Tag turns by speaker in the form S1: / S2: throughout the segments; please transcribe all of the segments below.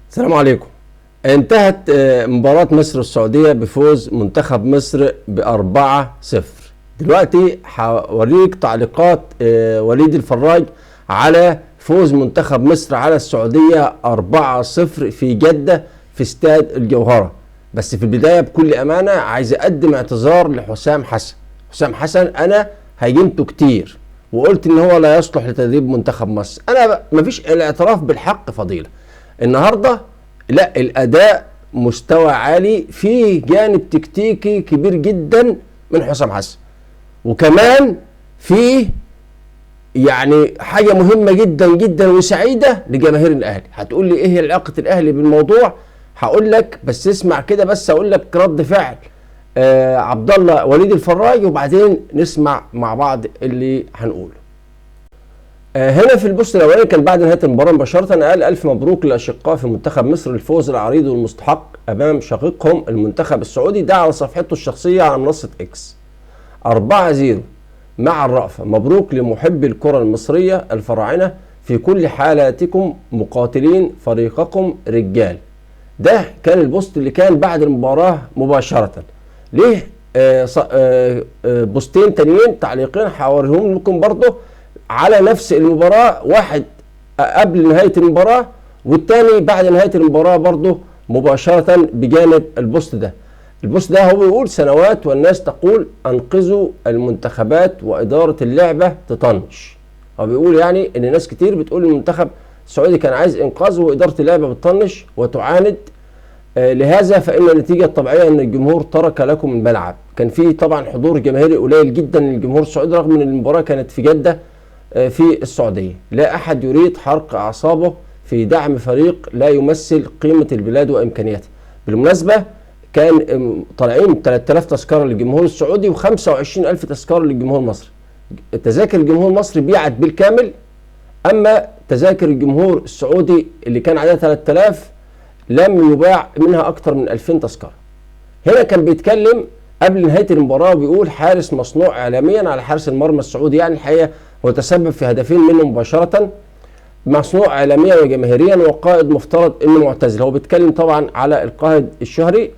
S1: السلام عليكم. انتهت مباراة مصر والسعودية بفوز منتخب مصر ب4-0. دلوقتي هوريك تعليقات وليد الفراج على فوز منتخب مصر على السعودية 4-0 في جدة في استاد الجوهرة. بس في البداية بكل أمانة عايز أقدم اعتذار لحسام حسن. حسام حسن أنا هاجمته كتير وقلت إن هو لا يصلح لتدريب منتخب مصر. أنا مفيش الاعتراف بالحق فضيلة. النهارده لا، الاداء مستوى عالي، فيه جانب تكتيكي كبير جدا من حسام حسن، وكمان فيه يعني حاجة مهمة جدا جدا وسعيدة لجماهير الاهلي. هتقول لي ايه علاقة الاهلي بالموضوع؟ هقول لك بس اسمع كده، بس اقول لك رد فعل عبد الله وليد الفراج، وبعدين نسمع مع بعض اللي هنقوله. هنا في البوست الاولاني كان بعد نهاية المباراة مباشرة، قال الف مبروك للاشقاء في منتخب مصر الفوز العريض والمستحق امام شقيقهم المنتخب السعودي. ده على صفحته الشخصية على منصة اكس. 4-0 مع الرأفة، مبروك لمحبي الكره المصرية الفراعنة في كل حالاتكم مقاتلين فريقكم رجال. ده كان البوست اللي كان بعد المباراة مباشرة. ليه بوستين تانيين تعليقين هوريهم لكم برضه على نفس المباراة، واحد قبل نهاية المباراة والتاني بعد نهاية المباراة برضه مباشرة بجانب البوست ده. البوست ده هو بيقول سنوات والناس تقول انقذوا المنتخبات وإدارة اللعبة تطنش. هو بيقول يعني ان ناس كتير بتقول المنتخب السعودي كان عايز انقاذه وإدارة اللعبة بتطنش وتعاند، لهذا فإن النتيجة الطبيعية أن الجمهور ترك لكم الملعب. كان في طبعا حضور جماهيري قليل جدا للجمهور السعودي رغم ان المباراة كانت في جدة في السعودية. لا أحد يريد حرق أعصابه في دعم فريق لا يمثل قيمة البلاد وإمكانياتها. بالمناسبة كان طالعين 3000 تذكرة للجمهور السعودي و25000 تذكرة للجمهور المصري. تذاكر الجمهور المصري بيعت بالكامل، أما تذاكر الجمهور السعودي اللي كان عليها 3000 لم يباع منها أكثر من 2000 تذكرة. هنا كان بيتكلم قبل نهاية المباراة وبيقول حارس مصنوع إعلاميا على حارس المرمى السعودي، يعني الحقيقة هو تسبب في هدفين منه مباشرة، مصنوع إعلاميا وجماهيريا وقائد مفترض إنه معتزل. هو بيتكلم طبعا على القائد الشهري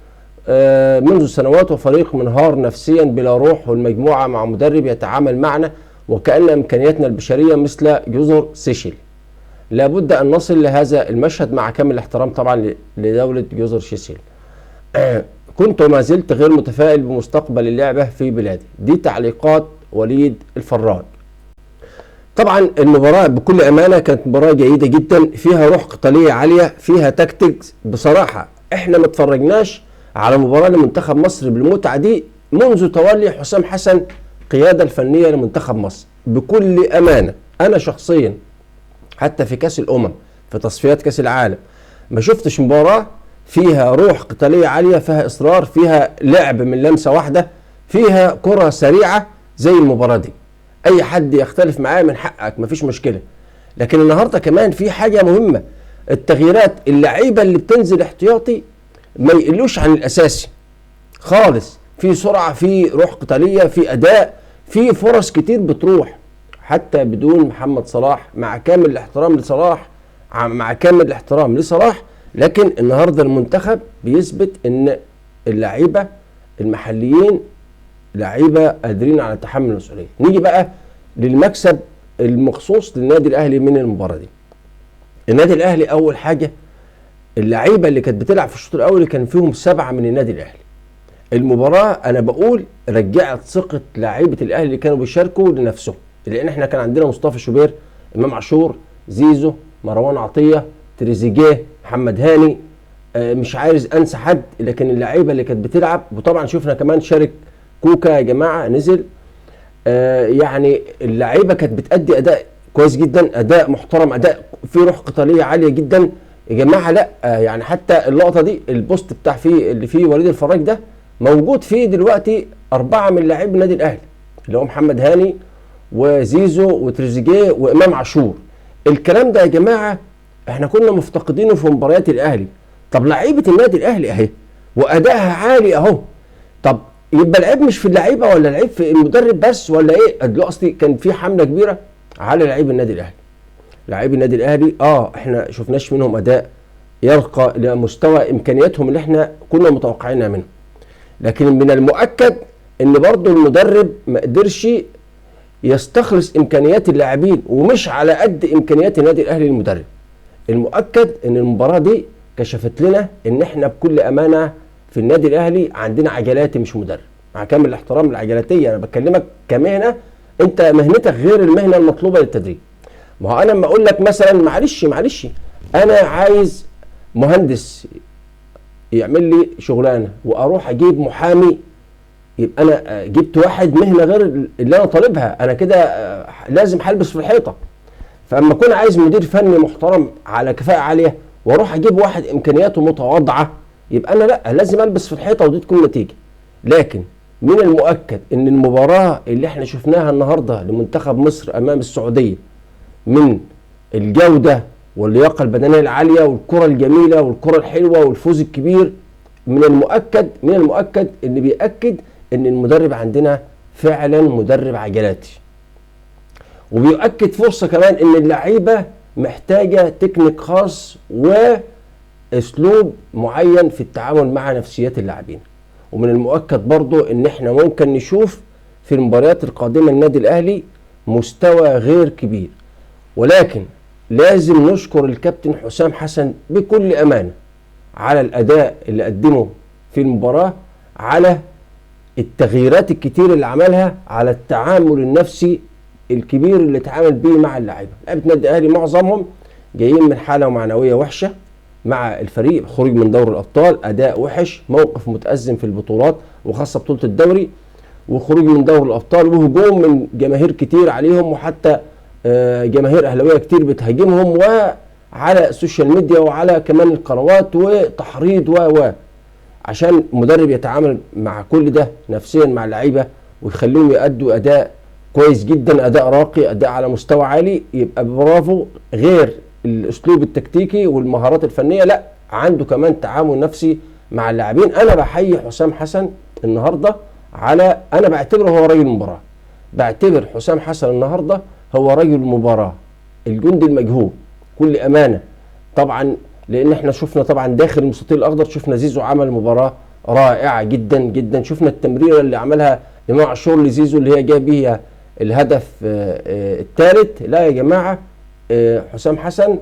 S1: منذ سنوات، وفريق منهار نفسيا بلا روح، والمجموعة مع مدرب يتعامل معنا وكأن إمكانياتنا البشرية مثل جزر سيشيل. لابد أن نصل لهذا المشهد مع كامل الاحترام طبعا لدولة جزر سيشيل. كنت وما زلت غير متفائل بمستقبل اللعبة في بلادي. دي تعليقات وليد الفراج. طبعا المباراة بكل أمانة كانت مباراة جيدة جدا، فيها روح قتالية عالية، فيها tactics. بصراحة احنا ما اتفرجناش على مباراة لمنتخب مصر بالمتعة دي منذ تولي حسام حسن قيادة الفنية لمنتخب مصر. بكل أمانة أنا شخصيا حتى في كأس الأمم في تصفيات كأس العالم ما شفتش مباراة فيها روح قتالية عالية، فيها إصرار، فيها لعب من لمسة واحدة، فيها كرة سريعة زي المباراة دي. أي حد يختلف معايا من حقك مفيش مشكلة، لكن النهاردة كمان في حاجة مهمة، التغييرات، اللعيبة اللي بتنزل احتياطي ما يقلوش عن الأساسي خالص. في سرعة، في روح قتالية، في أداء، في فرص كتير بتروح حتى بدون محمد صلاح، مع كامل الاحترام لصلاح، مع كامل الاحترام لصلاح، لكن النهارده المنتخب بيثبت ان اللعيبة المحليين لعيبة قادرين على تحمل المسؤولية. نيجي بقى للمكسب المخصوص للنادي الاهلي من المباراة دي. النادي الاهلي اول حاجة اللعيبة اللي كانت بتلعب في الشوط الاول كان فيهم 7 من النادي الاهلي. المباراة انا بقول رجعت ثقة لعيبة الاهلي اللي كانوا بيشاركوا لنفسهم، لان احنا كان عندنا مصطفى شوبير، امام عاشور، زيزو، مروان عطية، تريزيجيه، محمد هاني، مش عايز انسى حد، لكن اللعيبة اللي كانت بتلعب، وطبعا شفنا كمان شارك كوكا يا جماعة نزل، يعني اللعيبة كانت بتأدي اداء كويس جدا، اداء محترم، اداء فيه روح قتالية عالية جدا يا جماعة. لا يعني حتى اللقطة دي البوست بتاع فيه اللي فيه وليد الفراج ده موجود فيه دلوقتي 4 من لاعبي النادي الاهلي اللي هو محمد هاني وزيزو وتريزيجيه وامام عاشور. الكلام ده يا جماعة احنا كنا مفتقدينه في مباريات الاهلي. طب لعيبة النادي الاهلي اهي وادائها عالي اهو، طب يبقى العيب مش في اللعيبة ولا العيب في المدرب بس ولا ايه؟ اصلي كان في حمله كبيرة على لعيب النادي الاهلي. لعيب النادي الاهلي احنا شفناش منهم اداء يرقى لمستوى امكانياتهم اللي احنا كنا متوقعينها منه. لكن من المؤكد ان برضو المدرب ما قدرش يستخلص امكانيات اللاعبين، ومش على قد امكانيات النادي الاهلي المدرب. المؤكد ان المباراة دي كشفت لنا ان احنا بكل امانه في النادي الاهلي عندنا عجلاتي مش مدرب، مع كامل الاحترام للعجلاتيه، انا بكلمك كمهنه، انت مهنتك غير المهنة المطلوبة للتدريب. ما هو انا لما اقول لك مثلا معلش انا عايز مهندس يعمل لي شغلانة واروح اجيب محامي، يبقى انا جبت واحد مهنة غير اللي انا طالبها، انا كده لازم هلبس في الحيطة. فاما اكون عايز مدير فني محترم على كفاءة عالية واروح اجيب واحد امكانياته متواضعة، يبقى انا لا، لازم البس في الحيطة ودي تكون نتيجة. لكن من المؤكد ان المباراة اللي احنا شفناها النهارده لمنتخب مصر امام السعودية من الجودة واللياقه البدنية العالية والكره الجميلة والكره الحلوة والفوز الكبير، من المؤكد ان بيأكد ان المدرب عندنا فعلا مدرب عجلاتي، وبيؤكد فرصة كمان ان اللعيبة محتاجه تكنيك خاص واسلوب معين في التعامل مع نفسيات اللاعبين. ومن المؤكد برضو ان احنا ممكن نشوف في المباريات القادمة النادي الاهلي مستوى غير كبير، ولكن لازم نشكر الكابتن حسام حسن بكل امانه على الاداء اللي قدمه في المباراة، على التغييرات الكتير اللي عملها، على التعامل النفسي الكبير اللي اتعامل بيه مع اللعيبة. لعيبة النادي الاهلي معظمهم جايين من حاله معنوية وحشة مع الفريق، خروج من دوري الابطال، اداء وحش، موقف متازم في البطولات وخاصة بطوله الدوري، وخروج من دوري الابطال، وهجوم من جماهير كتير عليهم، وحتى جماهير اهلاويه كتير بتهاجمهم وعلى ال social media وعلى كمان القنوات وتحريض و عشان مدرب يتعامل مع كل ده نفسيا مع اللعيبة ويخليهم يأدوا اداء كويس جدا، اداء راقي، اداء على مستوى عالي، يبقى برافو. غير الاسلوب التكتيكي والمهارات الفنية، لا عنده كمان تعامل نفسي مع اللاعبين. انا بحيي حسام حسن النهارده على، انا بعتبره هو رجل المباراة، بعتبر حسام حسن النهارده هو رجل المباراة، الجندي المجهول كل امانه. طبعا لان احنا شفنا طبعا داخل المستطيل الاخضر، شفنا زيزو عمل مباراة رائعة جدا جدا، شفنا التمريره اللي عملها امام عاشور لزيزو اللي هي جاب بيها الهدف الثالث. لا يا جماعة، حسام حسن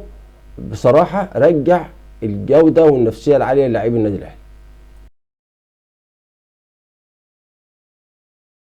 S1: بصراحة رجع الجودة والنفسية العالية للاعبي النادي الاهلي.